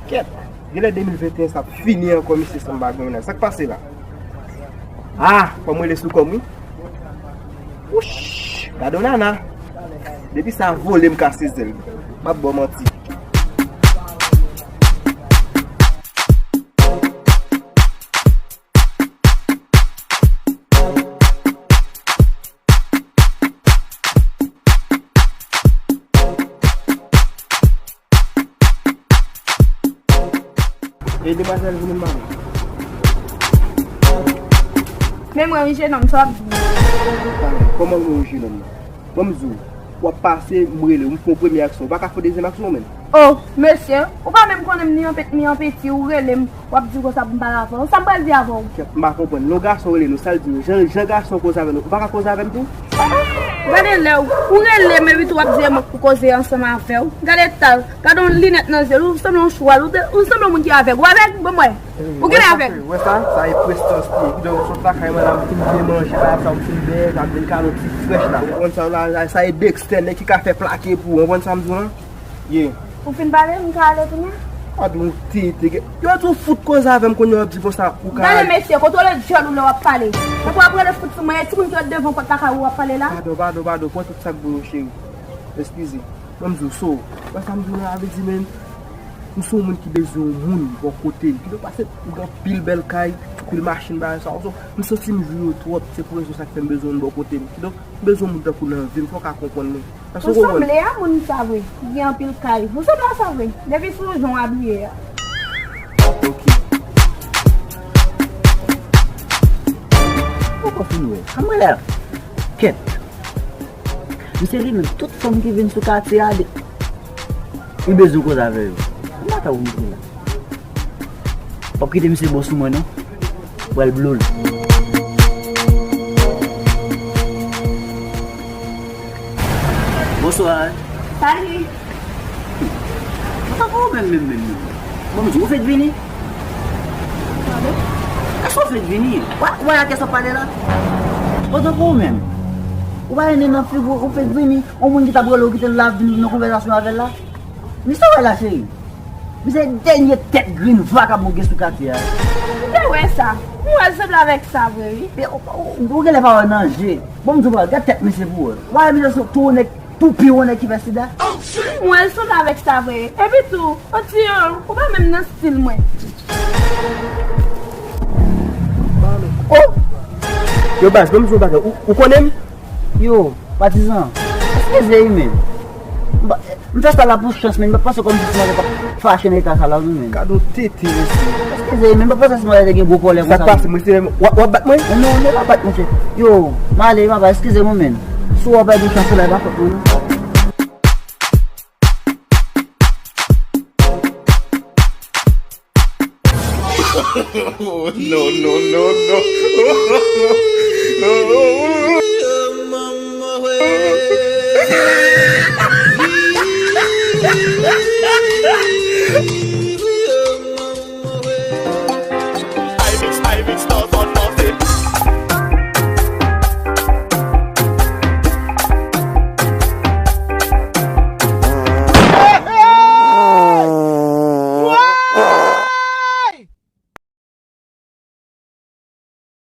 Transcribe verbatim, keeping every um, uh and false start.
Kèt, genlè de mil venteyen sa ap fini ankò, mesye, san m pa gen mennaj. Sa k pase la? Ah, fò m rele sou kò m, wi. Wouch, gade yon nana. Depi sa vole, m kase zèl. M ap ba w manti. E demwazèl vini m mare. Men mwen wi, jenòm, sa w ap di? Kòman mwen wi, jenòm? Ban m di w, w ap pase, m rele w, m fè yon premye aksyon. Ou pa ka fè yon dezyèm aksyon, menm? Oh, mesye, ou pa menm konnen m ni an pet, ni an peti, ou rele m, w ap di konsa pou m pale avè w. Sa m pral di avè w? Kèt, m pa konprann. Lè yon gason rele nou, sa l di nou? Jan, jan gason koze avè nou, ou pa ka koze avè m tou? Gade lè w, ou rele m, epi tou w ap di e mwen k pou koze ansanm avè w. Gade ta l, gade yon linèt nan zye l, ou sanble yon chwal, ou te, ou sanble yon moun ki avèg. Ou avèg? Ban m wè. Ou genlè avèg? Ou wè sa? Sa e prestans li ye. Kidonk, m sot lakay mwen la, m fin byen manje la, sa m fin bèyè, m ap vin kale yon ti frèch la. Ou konn sa la, sa e Dexter, nèg ki ka fè plake pou ou. Ou konprann sa m di w lan? Ye. Ou fin pale, m ka ale kounye a? Gade yon tete. Yo di w fout koze avè m kounye a, w ap di konsa, ou ka ale. Gade mesye, kontwole dyòl ou lè w ap pale. Tankou w ap rele fout sou mwen, e timoun ki ret devan pòt lakay ou w ap pale la? Padon, padon, padon, pran tout sa k bon yo, cheri. Eskize. Ban m di w, so, wè sa m di w lan, sa vle di, men, m se yon moun ki bezwen yon moun bò kote m. Kidonk, paske m gen anpil bèl kay, anpil machin, bagay sa yo. So, m santi m jwi yo twòp, se pou rezon sa k fè m bezwen yon moun bò kote m. Kidonk, m bezwen yon moun tankou w nan vi m, fò w ka konprann mwen. Èske w konprann? Ou sanble a moun sa vre, ki gen anpil kay. Ou sanble a sa vre, depi sou jan w abiye a. Ok. Poko fin wè. Sa m wè la? Kèt. Misye li menm, tout fanm ki vin sou katye a, li, li bezwen koze avè yo. M pa ka wè misye la. W ap kite misye bon sou mwen, non? Pral blow l. Bonswa. Salut. Mwen tankou ou menm, menm, menm, menm. Bon, m di, ou fèk vini? Pardon? Èske ou fèk vini? Wa, wa, kè sa pale la? Mwen tankou ou menm. Ou pa renmen nan figi w, ou fèk vini. Yon moun ki t ap rele w, ki te la vin nan konvèsasyon avè l la. Men sa w wè la, cheri? Men se dènye tèt grenn vakabon gen sou katye a. M te wè sa. M wè l sanble avèk sa vre, wi. E, ou, ou, ou genlè pa wè nan je. Bon, m di w, gad tèt misye pou wè. Ou pa wè misye sou tou nèg, tou pi won nèg ki fè sida? M wè l sanble avèk sa vre. Epi tou, on dirait, ou pa menm nan stil mwen. Oh! Yo, baz, ban m di w yon bagay. Ou, ou konnen m? Yo, patizan, eskize wi, men. M pa, m fè sa la pou chans, men m pa t panse kòmsi ti manzè t ap fache nan eta sa la, wi, men. Gad yon tete, mesye. Eskize wi, men m pa t panse ti manzè te gen gwo kòlè konsa. Sa k pase, mesye? W ap, w ap bat mwen? Non, non, pa bat, mesye. Yo, m ale, papa, eskize mwen, men. Si w ap pèdi chans la, e pa fòt mwen, non. Oh, no, no, no, no.